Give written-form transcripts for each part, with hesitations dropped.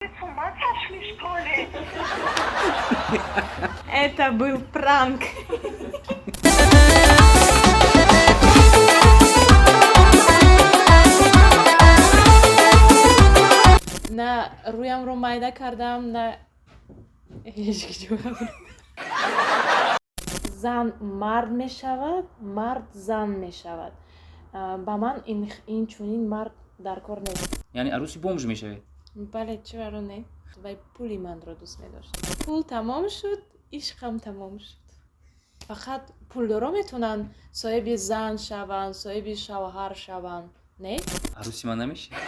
С ума сошли, что ли? Это был пранк. На рӯямро майда кардам, на ҳеҷ киҷо. Зан мард мешавад, мард зан мешавад. Ба ман ин чунин мард дар кор нест. Яъне арӯси бомж мешавед? Бале, чаро не? Вай пули манро дӯст медошт. Пул тамом шуд, ишқам тамом шуд. Фақат пулдоро метавонанд соҳиби зан шаванд, соҳиби шавҳар шаванд, не? Арӯси ман намешавед?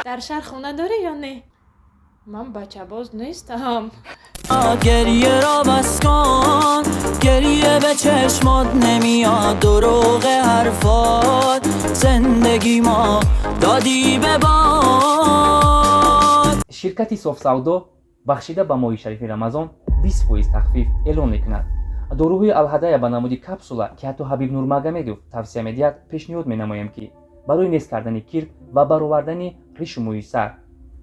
Дар шаҳр хона дорӣ ё не? Ман бачабоз нестам. گریه را بس کن، گریه به چشمات نمیاد، دروغ حرفات، زندگی ما دادی به باد. Ширкати Софсавдо бахшида ба моҳи шарифи Рамазон 20% тахфиф эълон мекунад. Доруҳои Алҳадая ба намуди капсула, ки ҳатто Ҳабиб Нурмагомедов тавсия медиҳад, пешниҳод менамоем, ки барои нест кардани кирк ва баровардани ришу мӯи сар.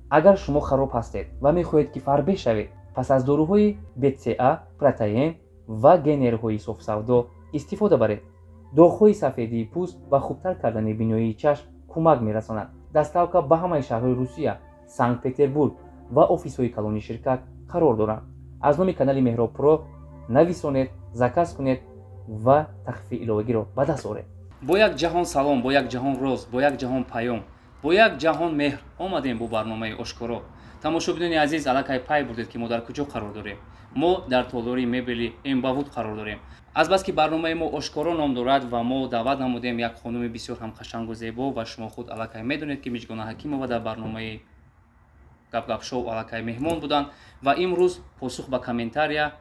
Агар шумо хароб ҳастед ва мехоҳед, ки фарбеҳ шавед, пас аз доруҳои БЦА, протеин ва генерҳои Софсавдо истифода баред. Доғҳои сафедии пӯст ва хубтар кардани биноии чашм кӯмак мерасонад. Доставка ба ҳамаи шаҳрҳои Русия, Санкт Петербург ва офисҳои калони ширкат қарор доранд. Аз номи канали Меҳроб Про нависонед, заказ кунед ва тахфифи иловагиро ба даст оред. Бо як ҷаҳон салом, бо як ҷаҳон роз, бо як ҷаҳон паём, бо як ҷаҳон меҳр омадем бо барномаи Ошкоро. Тамошобинони азиз, аллакай пай бурдед, ки мо дар куҷо қарор дорем. Мо дар толори мебели Эмбавуд қарор дорем. Азбаски барномаи мо Ошкоро ном дорад ва мо даъват намудем як хонуми бисёр ҳам қашангу зебо, ва шумо худ аллакай медонед, ки Миҷгона Ҳакимова дар барномаи Гапгап Шоу аллакай меҳмон буданд ва имрӯз посух ба комментария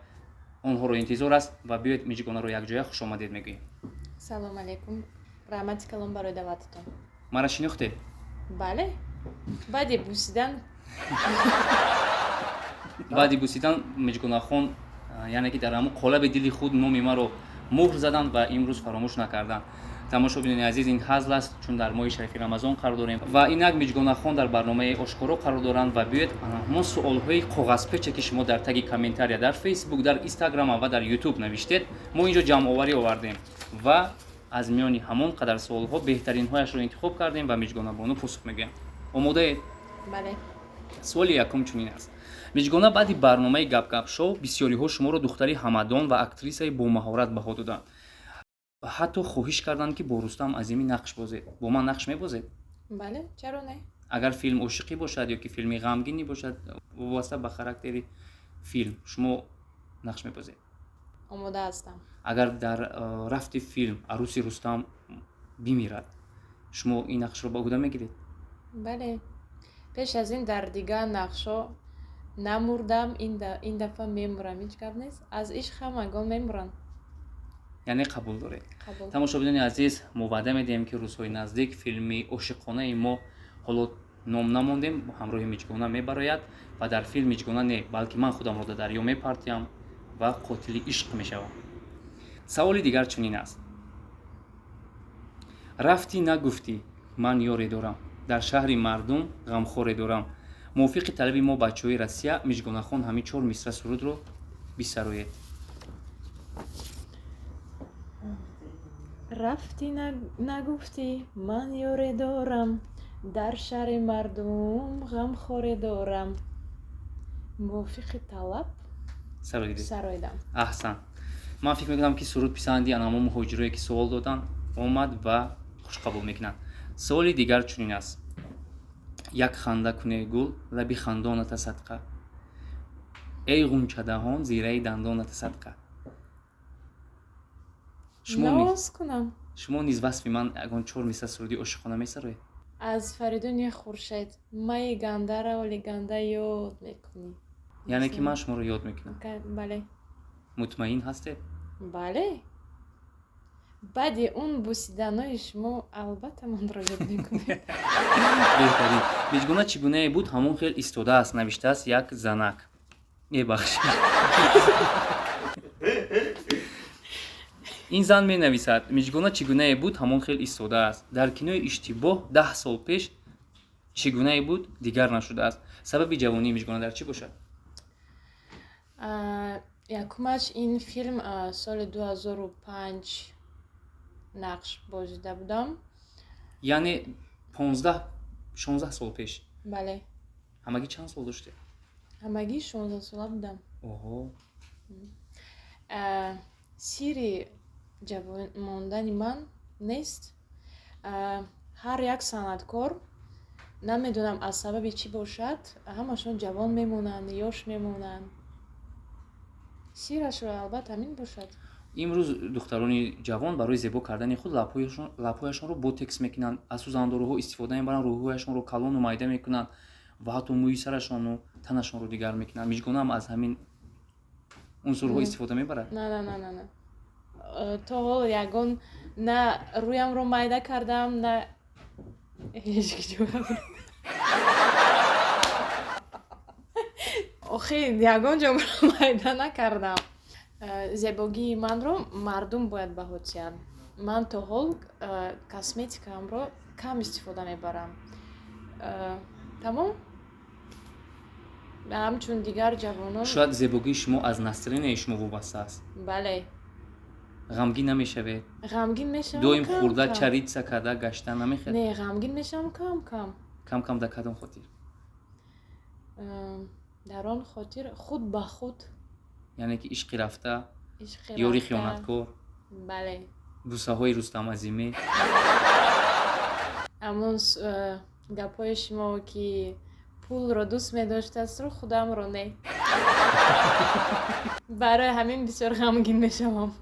онҳоро интизор аст. Ва биёед, Миҷгонаро якҷоя хушомадед мегӯем. Салом алейкум, раҳмати калон барои даъвататон. Мара шинохтед? Бале, баъди бусидан. Баъди бусидан Миҷгонахон, яъне ки дар ҳамун қолаби дили худ номи маро муҳр заданд ва имрӯз фаромӯш накарданд. Тамошобинони азиз, ин ҳазл аст, чун дар моҳи шарифи Рамазон қарор дорем ва инак Миҷгонахон дар барномаи Ошкоро қарор доранд. Ва биёед, ҳамон суолҳои коғазпече, ки шумо дар таги комментария дар Фейсбук, дар Инстаграм ва дар Ютуб навиштед, мо инҷо ҷамъоварӣ овардем ва аз миёни ҳамон қадар суолҳо беҳтаринҳояшро интихоб кардем ва Миҷгонабону посух мегӯянд. Омодаед? Бале. Суоли якум чунин аст. Миҷгона, баъди барномаи Гапгап Шоу бисёриҳо шуморо духтари ҳамадон ва актрисаи бомаҳорат баҳо доданд, ҳатто хоҳиш карданд, ки бо Рустам Азимӣ нақш бозед. Бо ман нақш мебозед? Бале, чаро не? Агар филм ошиқӣ бошад ё ки филми ғамгинӣ бошад, вобаста ба характери филм шумо нақш мебозед? Омода ҳастам. Агар дар рафти филм арӯси Рустам бимирад, шумо ин нақшро ба ӯҳда мегиред? Бале, пеш аз ин дар дигар нақшҳо намурдам, ин дафъа мемурам, ҳеҷ гап нест. Аз ишқ ҳамагон мемуранд. Яъне қабул доред? Қабул. Тамошобинони азиз, мо ваъда медиҳем, ки рӯзҳои наздик филми ошиқонаи мо, ҳоло ном намондем, ҳамроҳи Миҷгона мебарояд ва дар филм Миҷгона не, балки ман худамро дар дарё мепартиям ва қотили ишқ мешавам. Саволи дигар чунин аст. Рафтӣ, нагуфтӣ, ман ёре дорам, дар шаҳри мардум ғамхоре дорам. Мувофиқи талаби мо, бачаҳои Россия, Миҷгонахон ҳамин чор мисра сурудро бисароед. Рафтӣ, нагуфтӣ, ман ёре дорам, дар шаҳри мардум ғамхоре дорам. Мувофиқи талаб сароидед. Сароидам. Аҳсан. Ман фикр мекунам, ки суруд писанди анамо муҳоҷирое, ки суол доданд, омад ва хушқабул мекунанд. Суоли дигар чунин аст. Як ханда куне, гул лаби хандоната садқа, эй ғунчадаҳон, зираи дандоната садқа. Шумо Ноз кунам. Шумо низ васфи ман ягон чор мисра суруди ошиқона месароед? Аз Фаридуни Хуршед: майи гандара оли ганда ёд мекунӣ. Яъне ки ман шуморо ёд мекунам? Бале. Мутмаин ҳастед? Бале, баъди он бусиданои шумо албатта манро ёд мекунед. Беҳтарин. Миҷгона чӣ гунае буд, ҳамон хел истодааст, навиштааст як занак. Мебахшед, ин зан менависад: Миҷгона чӣ гунае буд, ҳамон хел истодааст. Дар кинои Иштибоҳ 10 сол пеш. Чӣ гунае буд, дигар нашудааст. Сабаби ҷавонии Мижгона дар чӣ бошад? Якумаш, ин филм соли 2005 нақш бозида будам. Яъне 15-16 сол пеш? Бале. Ҳамагӣ чанд сол доштед? Ҳамагӣ 16сола будам. Оҳо. Сирри ҷавон мондани ман нест. Ҳар як санъаткор, намедонам, аз сабаби чӣ бошад, ҳамашон ҷавон мемонанд, ёш мемонанд. Сиррашро албатта ҳамин бошад. Имрӯз духтарони ҷавон барои зебо кардани худ лабҳояшонро ботекс мекунанд, аз сӯзандоруҳо истифода мебаранд, рӯйҳояшонро калону майда мекунанд ва ҳатто мӯи сарашону танашонро дигар мекунанд. Мижгонаам аз ҳамин унсурҳо истифода мебарад? На, на, на, на, на, то ҳол ягон на рӯямро майда кардам, на ҳеҷ ҷоямро. Охи, ягон ҷомро майда накардам. Зебогии манро мардум бояд баҳо диҳанд. Ман то ҳол косметикаамро кам истифода мебарам. Тамом, ҳамчун дигар ҷавонон. Шояд зебогии шумо аз настроенияи шумо вобаста аст? Бале. Ғамгин намешавед? Ғамгин мешавам. Доим кам хӯрда, кам. Чарица карда гашта намехӯред? Не, ғамгин мешавам кам кам. Кам кам дар кадом хотир? Дар он хотир, худ ба худ. Яъне ки ишқи рафта, ишқи ёри рафта. хиёнаткор? Бале. Бусаҳои Рустам Азимӣ? Ҳамон гапҳои шумо, ки пулро дӯст медоштастро, худамро не. Барои ҳамин бисёр ғамгин мешавам.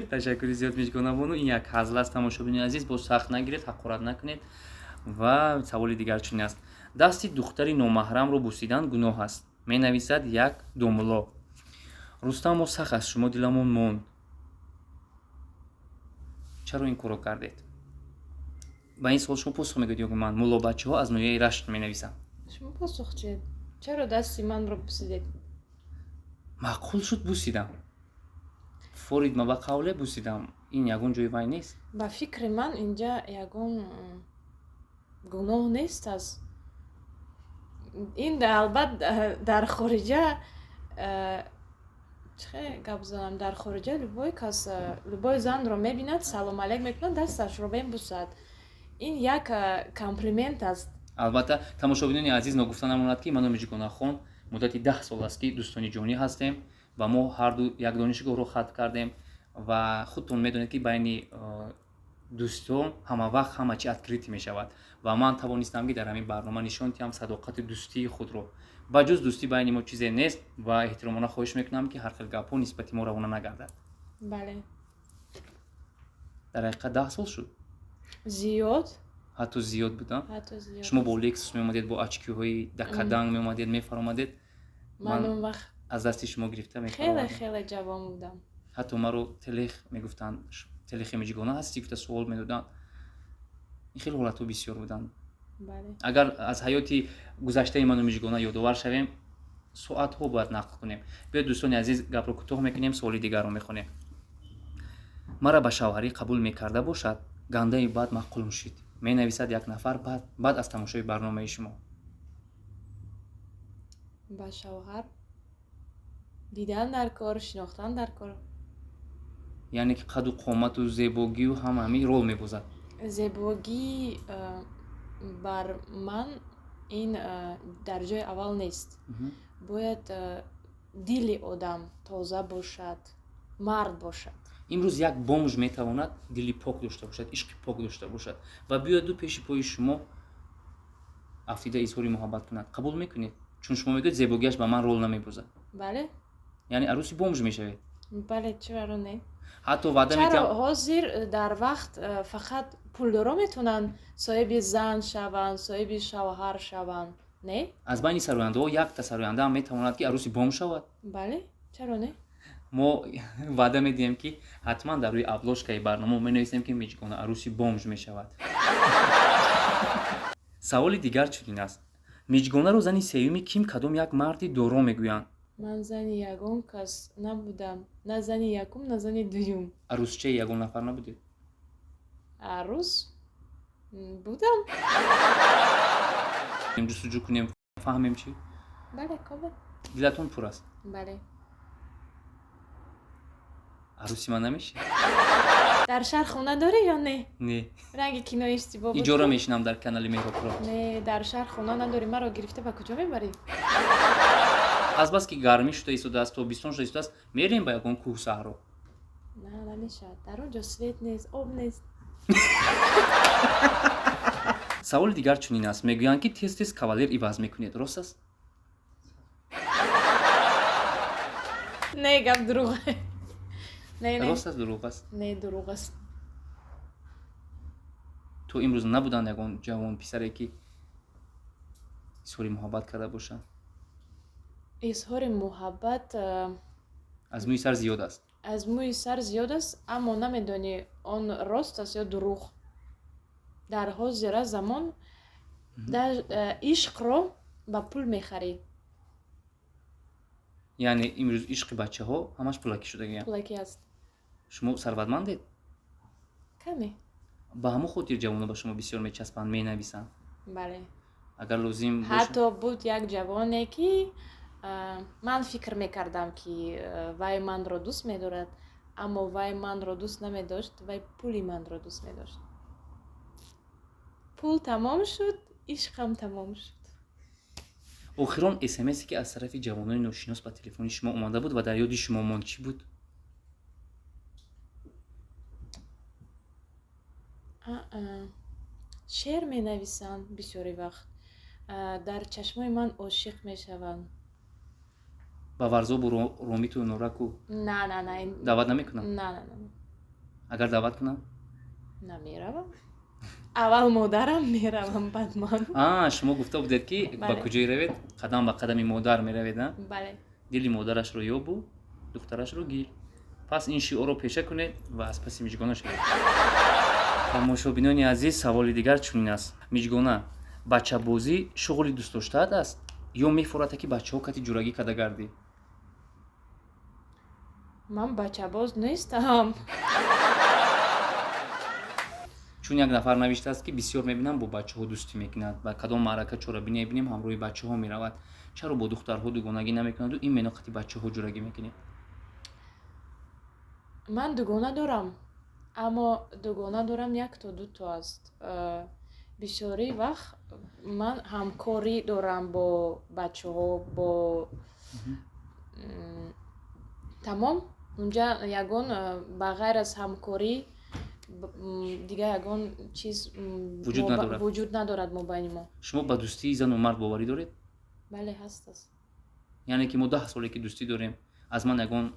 Ташаккури зиёд, Мижгона бону. Ин як ҳазл аст, тамошобинони азиз, боз сахт нагиред, ҳақорат накунед. Ва саволи дигар чунин аст: дасти духтари номаҳрамро бусидан гуноҳ аст, менависад як домулло. Рустам, мо сахт аз шумо диламон монд, чаро ин корро кардед? Ба ин суол шумо посух мегӯед ё ман? Муллобачаҳо аз ноҳияи Рашт менависанд. Шумо посух диҳед. Чаро дасти манро бусидед? Маъқул шуд, бусидам. Форид ма ба қавле, бусидам. Ин ягон ҷои вай нест. Ба фикри ман, инҷа ягон гуноҳ нест. Аз ин албат дар хориҷа, чӣ гап занам, дар хориҷа любой кас любой занро мебинад, салом алейк мекунад, дасташро мебусад. Ин як комплимент аст. Албатта, тамошобинони азиз, ногуфта намонад, ки ману Мижгонахон муддати 10 сол аст, ки дӯстони ҷонӣ ҳастем ва мо ҳарду як донишгоҳро хатм кардем. Ва худтон медонед, ки байни дӯстон ҳама вақт ҳама чи открытый мешавад. Ва ман тавонистам, ки дар ҳамин барнома нишон диҳам садоқати дӯстии худро. Ба ҷуз дӯстӣ байни мо чизе нест ва эҳтиромона хоҳиш мекунам, ки ҳар хел гапҳо нисбати мо равона нагардад. Бале. Дар ҳақиқат 10 сол шуд. Зиёд. Ҳатто зиёд будам. Ҳатто зиёд. Шумо бо Лексус меомадед, бо очкиҳои дакаданг меомадед, мефаромадед. Ман он вақт аз дасти шумо гирифта хеле мефаромадам. Хеле ҷавон будам. Ҳатто маро телех мегуфтанд. Телехи Мижгона ҳастӣ, гуфта суол медоданд. Ин хеле ҳолатҳо бисёр буданд. Бале. Агар аз ҳаёти гузаштаи ману Мижгона ёдовар шавем, соатҳо бояд нақл кунем. Биёед, дӯстони азиз, гапро кӯтоҳ мекунем, суоли дигарро мехонем. Мара ба шавҳарӣ қабул мекарда бошад, гандаи бад маъқул мушид, менависад як нафар баъд аз тамошои барномаи шумо. Ба шавҳар дидан дар кор, шинохтан дар кор. Яъне ки қаду қомату зебогию ҳама ҳамин рол мебозад? Зебогӣ бар ман ин дар ҷои аввал нест. Бояд дили одам тоза бошад, мард бошад. Имрӯз як бомж метавонад дили пок дошта бошад, ишқи пок дошта бошад ва биёяду пеши пои шумо афтида изҳори муҳаббат кунад. Қабул мекунед? Чун шумо мегӯед, зебогиаш ба ман рол намебозад. Бале. Яъне арӯси бомж мешавед? Бале, чаро не? Ҳатто ваъда Чаро метиҳам. ҳозир дар вақт фақат пулдоро метавонанд соҳиби зан шаванд, соҳиби шавҳар шаванд, не? Аз байни сарояндаҳо якта сарояндаам метавонад, ки арӯси бомж шавад. Бале, чаро не? Мо ваъда медиҳем, ки ҳатман дар рӯи обложкаи барнома менависем, ки Мижгона арӯси бомж мешавад. Саволи дигар чунин аст: Мижгонаро зани сеюми ким кадом як марди доро мегӯянд. Ман зани ягон кас набудам, на зани якум, на зани дуюм. Арӯсчаи ягон нафар набудед? Арӯс будам. Ҷустуҷӯ кунем, фаҳмем чӣ? Бале, кобе. Дилатон пур аст? Бале. Арӯси ман намешӣ? Дар шаҳр хона дорӣ ё не? Не. Ранги кинои иштибоҳ буд. Иҷора мешинам дар канали Меҳробро. Не, дар шаҳр хона надорӣ, маро гирифта ба куҷо мебарӣ? Азбаски гармӣ шуда истодааст, тобистон шуда истодааст, мерем ба ягон кӯҳу саҳро. На, намешавад, дар он ҷо свет нест, об нест. Саволи дигар чунин аст: мегӯянд, ки тез тез кавалер иваз мекунед, рост аст? Не, гап дурӯғ. Не, не. Рост аст, дурӯғ аст? Не, дурӯғ аст. То имрӯз набуданд ягон ҷавон писаре, ки изҳори муҳаббат карда бошанд? Изҳори муҳаббат аз мӯи сар зиёд аст. Аз мӯи сар зиёд аст, аммо намедонӣ, он рост аст ё дурӯғ. Дар ҳозира замон ишқро ба пул мехарӣ. Яъне имрӯз ишқи бачаҳо ҳамаш пулакӣ шудагиям? Пулакӣ аст. Шумо сарватмандед? Каме. Ба ҳамон хотир ҷавонон ба шумо бисёр мечаспанд, менависанд? Бале. Агар лозим Ҳатто буд як ҷавоне, ки ман фикр мекардам, ки вай манро дӯст медорад, аммо вай манро дӯст намедошт, вай пули манро дӯст медошт. Пул тамом шуд, ишқам тамом шуд. Охирон смсе, ки аз тарафи ҷавонони ношинос ба телефони шумо омада буд ва дар ёди шумо монд, чӣ буд? Шеър менависанд бисёри вақт, дар чашмои ман ошиқ мешаванд. Ба Варзобу Ромиту Нораку? На, на, на. Даъват намекунанд? На, на, на. Агар даъват кунанд? Намеравам. Аввал модарам меравам, баъд ман. А, шумо гуфта будед, ки ба куҷое равед, қадам ба қадами модар меравед, а? Бале. Дили модарашро ёбу духтарашро гир. Пас ин шиорро пеша кунед ва аз паси Миҷгона шавед. Тамошобинони азиз, саволи дигар чунин аст: Миҷгона, бачабозӣ шуғли дӯстдоштаат аст ё мефората, ки бачаҳо кати ҷурагӣ карда гардӣ? Ман бачабоз нестам. Чун як нафар навиштааст, ки бисёр мебинам, бо бачаҳо дӯстӣ мекунад, ба кадом маърака, чорабинӣ мебинем, ҳамроҳи бачаҳо меравад. Чаро бо духтарҳо дугонагӣ намекунаду ин мено қати бачаҳо ҷурагӣ мекунед? Ман дугона дорам, аммо дугона дорам якто дуто аст. Бисёри вақт ман ҳамкорӣ дорам бо бачаҳо, бо тамом. Унҷа ягон ба ғайр аз ҳамкорӣ дигар ягон чиз вуҷуд надорад. Вуҷуд надорад мобайни мо. Шумо ба дӯстии зану мард боварӣ доред? Бале, ҳаст аст. Яъне ки мо 10 соле ки дӯстӣ дорем, аз ман ягон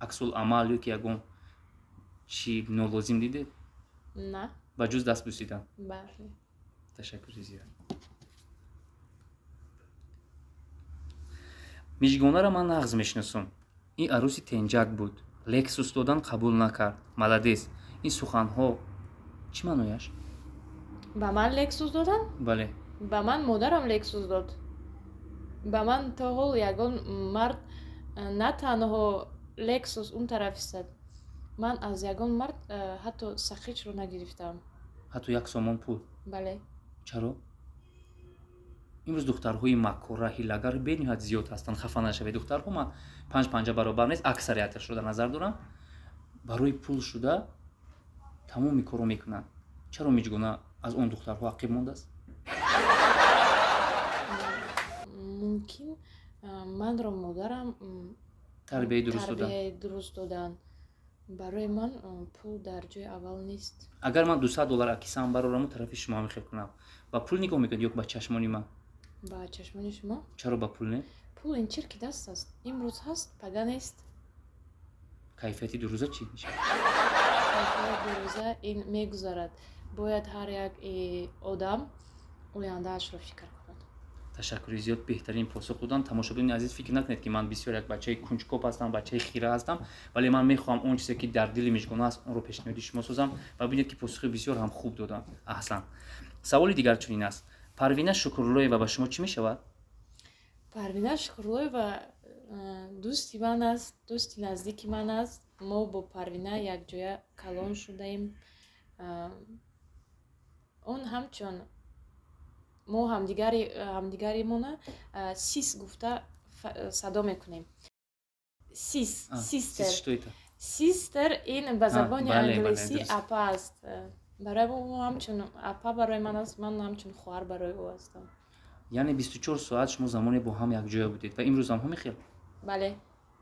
аксул амал ё ки ягон чи нолозим дидед? На. Ба ҷуз даст бусидан? Бале. Ташаккури зиёд. Мижгонаро ман нағз мешиносам. Ин арӯси тенҷак буд, Лексус додан қабул накард, молодец. Ин суханҳо чӣ маънояш? Ба ман Лексус додан? Бале. Ба ман модарам Лексус дод. Ба ман то ҳол ягон мард на танҳо Лексус, он тараф истад, ман аз ягон мард ҳатто сақичро нагирифтам. Ҳатто як сомон пул? Бале. Чаро? Имрӯз духтарҳои маккора, ҳилагар бениҳоят зиёд ҳастанд. Хафа нашавед, духтарҳо, ман панҷ панҷа баробар нест, аксарияташро дар назар дорам. Барои пул шуда тамоми корро мекунанд. Чаро Миҷгона аз он духтарҳо ақиб мондааст? Мумкин, манро модарам тарбияи дуруст додан. Тарбияи дуруст додан. Барои ман пул дар ҷои аввал нест. Агар ман 200 доллар акисаам барораму тарафи шумо ҳамихел кунам, ба пул нигоҳ мекунед ё ба чашмони ман? Ба чашмони шумо. Чаро ба пул не? Пул ин чирки даст аст, имрӯз ҳаст, пага нест. Кайфияти дурӯза чӣ мешавад? Кайфияти дурӯза ин мегузарад. Бояд ҳар як одам ояндаашро фикр кунад. Ташаккури зиёд, беҳтарин посух додан. Тамошобинони азиз, фикр накунед, ки ман бисёр як бачаи кунҷкоб ҳастам, бачаи хира ҳастам, вале ман мехоҳам он чизе, ки дар дили Мижгона аст, онро пешниҳоди шумо созам ва бинед, ки посухи бисёр ҳам хуб додам. Аҳсан. Саволи дигар чунин аст: Парвина Шукруллоева ба шумо чӣ мешавад? Парвина Шукруллоева дӯсти ман аст, дӯсти наздики ман аст. Мо бо Парвина якҷоя калон шудаем. Он ҳамчун Мо ҳамдигаримона sis гуфта садо мекунем. Sis, sister. Sister ин ба забони англисӣ апа аст. Барои мо ҳамчун апа барои ман аст, ман ҳамчун хоҳар барои ӯ ҳастам. Яъне 24 соат шумо замоне бо ҳам якҷоя будед ва имрӯзам ҳамин хел? Бале.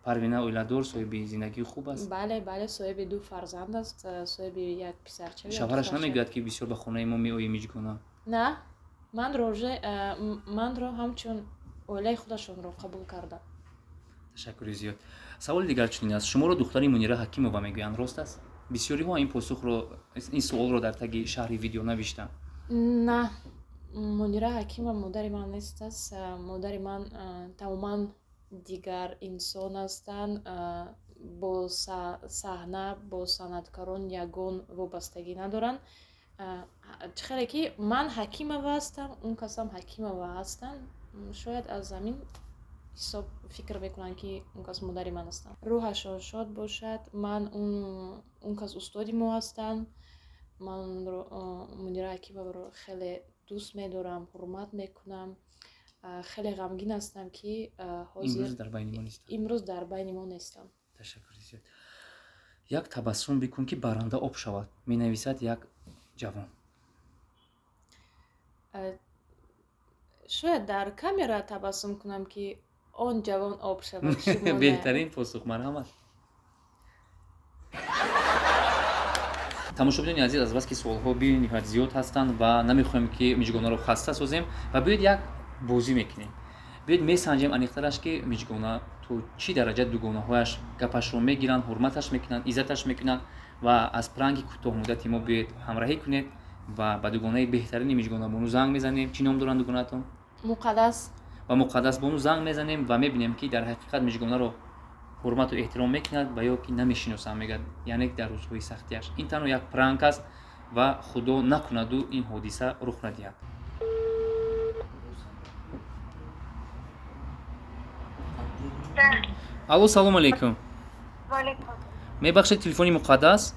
Парвина оиладор, соҳиби зиндагии хуб аст? Бале, бале, соҳиби ду фарзанд аст, соҳиби як писарча. Шавҳараш намегӯяд, ки бисёр ба хонаи мо меоӣ, Миҷгона? На, манро ҳамчун оилаи худашонро қабул кардам. Ташаккури зиёд. Саволи дигар чунин аст: шуморо духтари Мунира Ҳакимова мегӯянд, рост аст? Бисёриҳо ин посухро, ин суолро дар таги шарҳи видео навиштанд. На, Мунира Ҳакимова модари ман нест аст. Модари ман тамоман дигар инсон ҳастанд, бо саҳна, бо санъаткорон ягон вобастагӣ надоранд. Чӣ хеле ки ман Ҳакимова ҳастам, он касам Ҳакимова ҳастанд, шояд аз ҳамин ҳисоб фикр мекунанд, ки он кас модари ман ҳастанд. Рӯҳашон шод бошад. Ман он кас устоди мо ҳастанд. Ман Мунира Ҳакимоваро хеле дӯст медорам, ҳурмат мекунам. Хеле ғамгин ҳастам, ки ҳозир имрӯз дар байни мо нестам. Ташаккури зиёд. Як табассум бикун, ки баранда об шавад, менависад як ҷавон. Шояд дар камера табассум кунам, ки он ҷавон об шавад. Беҳтарин посух, марҳамат. Тамошобинони азиз, азбаски суолҳо бениҳоят зиёд ҳастанд ва намехоҳем, ки Миҷгонаро хаста созем, ва биёед як бозӣ мекунем. Биёед месанҷем аниқтараш, ки Миҷгона то чӣ дараҷа дугонаҳояш гапашро мегиранд, ҳурматаш мекунанд, иззаташ мекунанд, ва аз пранки кӯтоҳмуддати мо биёед ҳамраҳӣ кунед ва ба дугонаи беҳтарини Миҷгона бону занг мезанем. Чӣ ном доранд дугонаатон? Муқаддас. Ва Муқаддас бону занг мезанем ва мебинем, ки дар ҳақиқат Миҷгонаро ҳурмату эҳтиром мекунад ва ё ки намешиносам мегӯяд, яъне дар рӯзҳои сахтиаш. Ин танҳо як пранк аст ва худо накунаду ин ҳодиса рух надиҳад. Алло, салому алейкум. Мебахшед, телефони Муқаддас?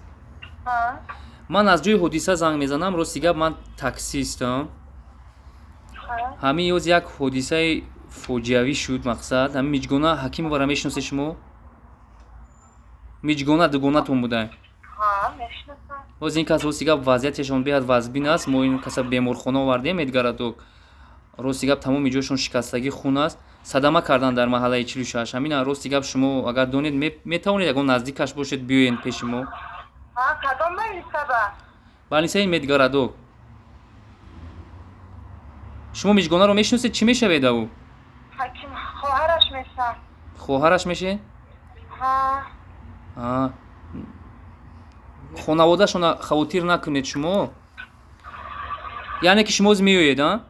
Ман аз ҷои ҳодиса занг мезанам. Рости гап, ман таксистам. Ҳамин ёз як ҳодисаи фоҷиавӣ шуд. Мақсад, ҳамин Миҷгона Ҳакимоваро мешиносед шумо? Миҷгона дугонатон буда. Боз ин кас, рости гап, вазъияташон беҳад вазбин аст. Мо ин каса беморхона овардем, Медгородок. Рости гап, тамоми ҷойшон шикастагӣ, хун аст, садама кардан дар маҳаллаи 46. Ҳамина, рости гап, шумо агар донед, метавонед, ягон наздикаш бошед, биёед пеши мо. Больницаи Медгородок. Шумо Миҷгонаро мешиносед? Чӣ мешавед ав? Хоҳараш мешавам. Хоҳараш мешед? Хонаводаашона хавотир накунед шумо. Яъне ки шумо оз меоед, а?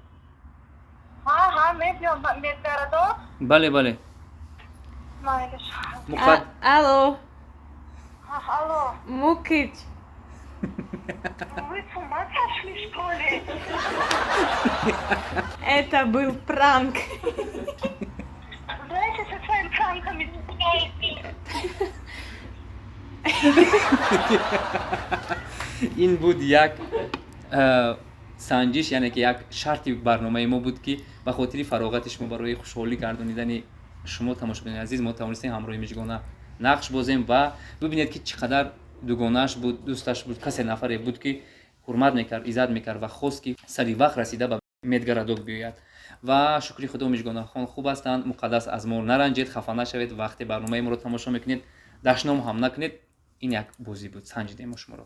Бале, бале. Алло. Мукич. Вы с ума сошли, что ли? Это был пранк. Знаете, со своими пранками знаете. Ин буд як санҷиш, яъне ки як шарти барномаи мо буд, ки ба хотири фароғати шумо, барои хушҳолӣ гардонидани шумо, тамошобинони азиз, мо тавонистем ҳамроҳи Миҷгона нақш бозем. Ва бибинед, ки чӣ қадар дугонааш буд, дӯсташ буд, касе нафаре буд, ки ҳурмат мекард, иззат мекард ва хост, ки сари вақт расида ба Медгородок биёяд. Ва шукри худо, Миҷгонахон хуб ҳастанд. Муқаддас, аз мо наранҷед, хафа нашавед. Вақте барномаи моро тамошо мекунед, дашном ҳам накунед. Ин як бозӣ буд, санҷидем мо шуморо.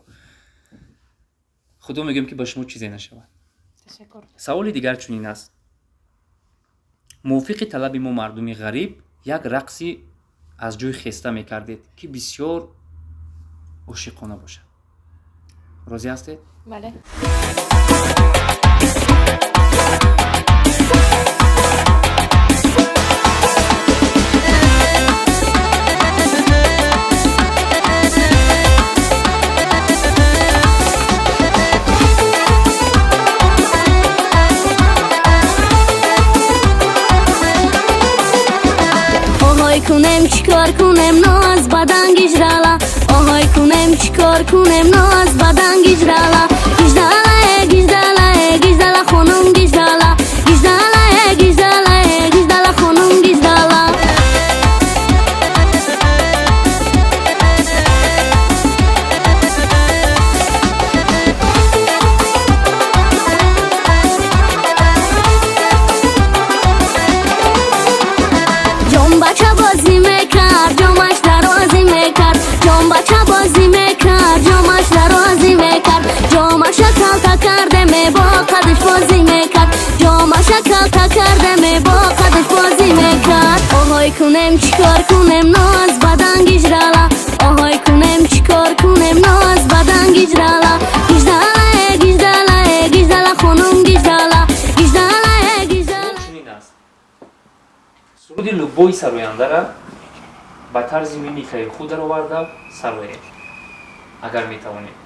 Худо мегӯем, ки ба шумо чизе нашавад. Ташаккур. Саволи дигар чунин аст: мувофиқи талаби мо, мардуми ғариб, як рақси аз ҷой хеста мекардед, ки бисёр ошиқона бошад. Розӣ ҳастед? Бале. Оҳой кунем, чикор кунем, ноз бадан гижрала. Оҳой кунем, чикор кунем, ноз бадан гижрала. Гиждала, э, гиждала, э, гиждала, хонум, гиждала. Оҳой кунем, чикор кунем, ноз бадан гижрала. Оҳой кунем, чикор кунем, ноз бадан гижрала. Гиждала, э, гиждала, э, гиждала, хонум гиждала. Гиждала, э, гиждала. Чунин аст: суруди любой сарояндара ба тарзи мимикаи худ дароварда сароед, агар метавонед.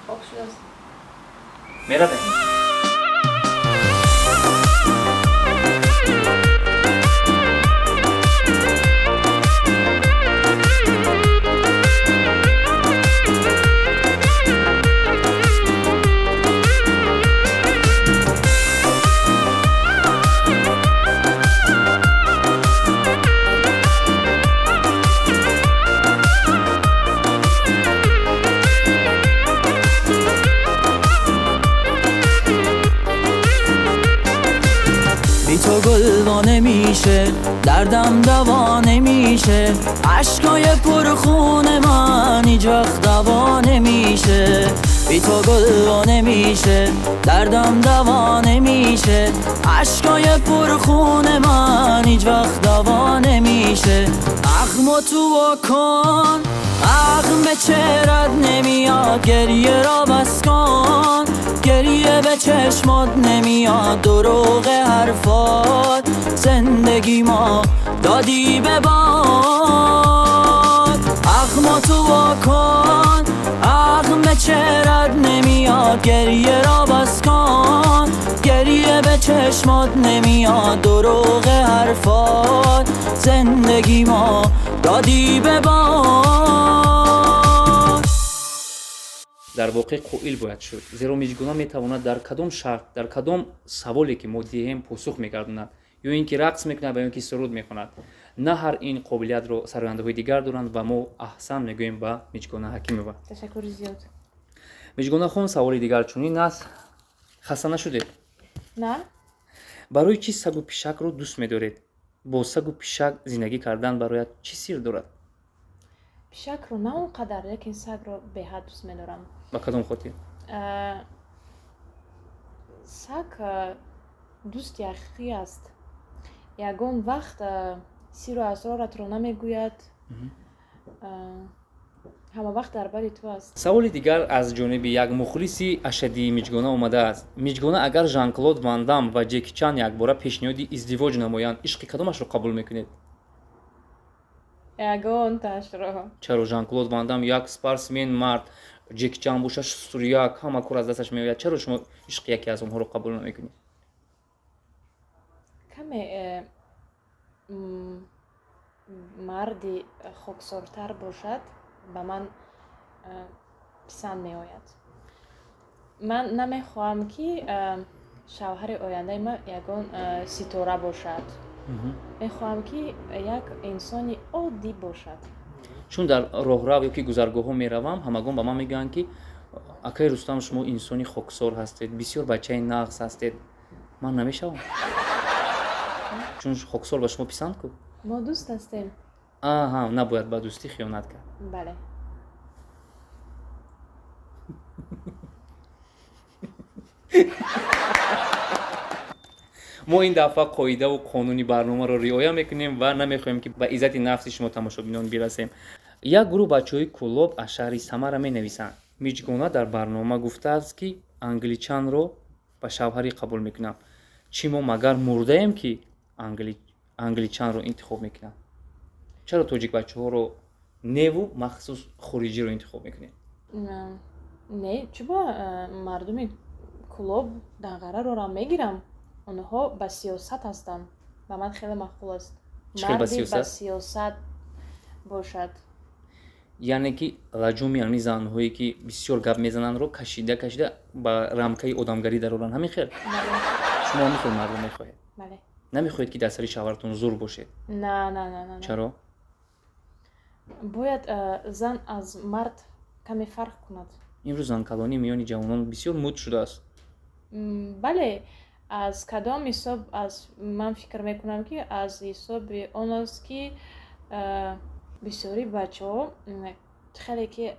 Хоб шудааст. Меравем. بی تو گل وا نمیشه، دردم دوا نمیشه، اشکای پرخون من هیچ وقت دوا نمیشه. بی تو گل وا نمیشه، دردم دوا نمیشه، اشکای پرخون من هیچ وقت دوا نمیشه. اخمو تو کن، اخم به چهرت نمیاد، گریه را بس کن، گریه به چشمات نمیاد، دروغ حرفات زندگی ما دادی به باد. اخما تو کن، اخم به چهرت نمیاد، گریه را بس کن، گریه به چشمات نمیاد، دروغ حرفات زندگی ما دادی به باد. Дар воқеъ қоил бояд шуд, зеро Миҷгуна метавонад дар кадом шарт, дар кадом саволе ки мо диҳем, посух мегардонад, ё ин ки рақс мекунад ва ё ин ки суруд мехонад. На ҳар ин қобилиятро сарояндаҳои дигар доранд ва мо аҳсан мегӯем ба Миҷгона Ҳакимова. Ташаккури зиёд. Миҷгонахон, саволи дигар чунин аст. Хаста нашудед? На. Барои чӣ сагу пишакро дӯст медоред? Бо сагу пишак зиндагӣ кардан барояд чӣ сир дорад? Пишакро на он қадар, лекин сагро беҳад дӯст медорам. Ба кадом хотир? Саг дӯсти ҳақиқӣ аст. Ягон вақт сиру асроратро намегӯяд, ҳама вақт дар бари ту аст. Саволи дигар аз ҷониби як мухлиси ашаддии Миҷгона омадааст. Миҷгона, агар Жан-Клод Ван Дам ва Ҷеки Чан якбора пешниҳоди издивоҷ намоянд, ишқи кадомашро қабул мекунед? Ягонташро. Чаро? Жан-Клод Ван Дам як спортсмен мард, Ҷеки Чан боша шустуряк, ҳама кор аз дасташ меояд. Чаро шумо ишқи яке аз онҳоро қабул намекунед? Каме марди хоксортар бошад, ба ман писанд меояд. Ман намехоҳам, ки шавҳари ояндаи ман ягон ситора бошад. Мехоҳам, ки як инсони оддӣ бошад. Чун дар роҳрав ё ки гузаргоҳҳо меравам, ҳамагон ба ман мегӯянд, ки акаи Рустам, шумо инсони хоксор ҳастед, бисёр бачаи нағз ҳастед. Ман намешавам, чун хоксор ба шумо писанд ку? Мо дӯст ҳастем. Аҳа, набояд ба дӯстӣ хиёнат кард. Бале. Мо ин дафъа қоидаву қонуни барномаро риоя мекунем ва намехоҳем, ки ба иззати нафси шумо тамошобинон бирасем. Як гурӯҳ бачаҳои Кӯлоб аз шаҳри Самара менависанд: Миҷгона дар барнома гуфтааст, ки англичанро ба шавҳарӣ қабул мекунам. Чӣ мо магар мурдаем, ки англичанро интихоб мекунам? Чаро тоҷик бачаҳоро неву махсус хориҷиро интихоб мекунед? Не, чӯба мардуми Кӯлоб данғараро мегирам. Онҳо ба сиёсат ҳастанд, ба ман хеле маъқул аст. Чӣ хел ба Марди ба сиёсат? сиёсат бошад. Яъне ки лаҷоми ҳамин занҳое, ки бисёр гап мезанандро кашида кашида ба рамкаи одамгарӣ дароранд, ҳамин хел? Бале. Шумо ҳамин хел мардро мехоҳед? Бале. Намехоҳед, ки дар сари шавҳаратон зур бошед? На, на, на, на, на. Чаро? Бояд зан аз мард каме фарқ кунад. Имрӯз занкалонӣ миёни ҷавонон бисёр муд шудааст. Бале, аз кадом ҳисоб? Аз ман фикр мекунам, ки аз ҳисоби он аст, ки бисёри бачаҳо хеле ки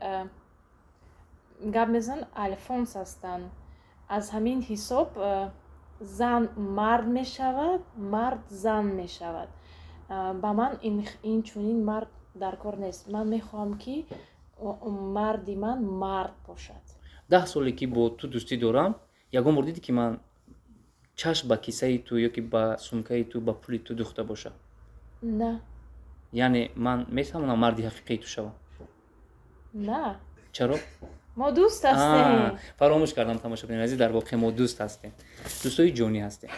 гап мезананд, альфонс ҳастанд. Аз ҳамин ҳисоб зан мард мешавад, мард зан мешавад. Ба ман ин чунин мард дар кор нест. Ман мехоҳам, ки марди ман мард бошад. 10 соле ки бо ту дӯстӣ дорам, ягон бор дидӣ, ки ман чашм ба кисаи ту ё ки ба сумкаи ту, ба пули ту духта бошам? На. Яъне ман метавонам марди ҳақиқии ту шавам? На. Чаро? Мо дӯст ҳастем. Фаромӯш кардам, тамошобинони азиз, дар воқеъ мо дӯст ҳастем, дӯстои ҷонӣ ҳастем.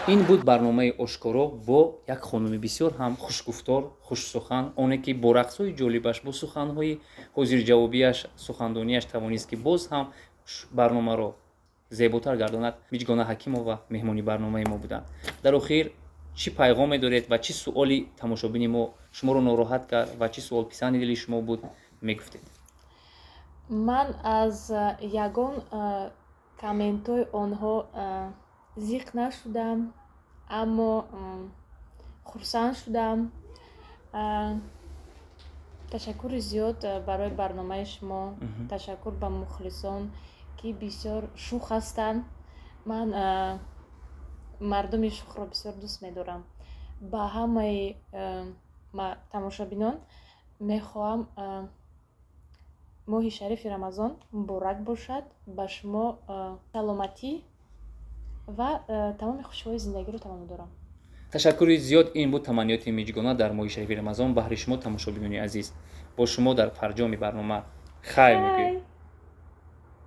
Ин буд барномаи «Ошкоро» бо як хонуми бисёр ҳам хушгуфтор, хушсухан, оне ки бо рақсҳои ҷолибаш, бо суханҳои ҳозирҷавобияш, сухандонияш тавонист, ки боз ҳам барномаро зеботар гардонад. Миҷгона Ҳакимова меҳмони барномаи мо буданд. Дар охир чӣ пайғоме доред ва чӣ суоли тамошобини мо шуморо нороҳат кард ва чӣ суол писанди дили шумо буд, мегуфтед? Ман аз ягон комментҳои онҳо зиқ нашудам, аммо хурсанд шудам. Ташаккури зиёд барои барномаи шумо. Ташаккур ба мухлисон, ки бисёр шух ҳастанд. Ман мардуми шухро бисёр дӯст медорам. Ба ҳамаи тамошобинон мехоҳам моҳи шарифи Рамазон муборак бошад. Ба шумо саломатӣ ва тамоми хушиҳои зиндагиро таманно дорам. Ташаккури зиёд. Ин буд таманниёти Миҷгона дар моҳи шарифи Рамазон баҳри шумо, тамошобинони азиз. Бо шумо дар фарҷоми барнома хайр мегӯем.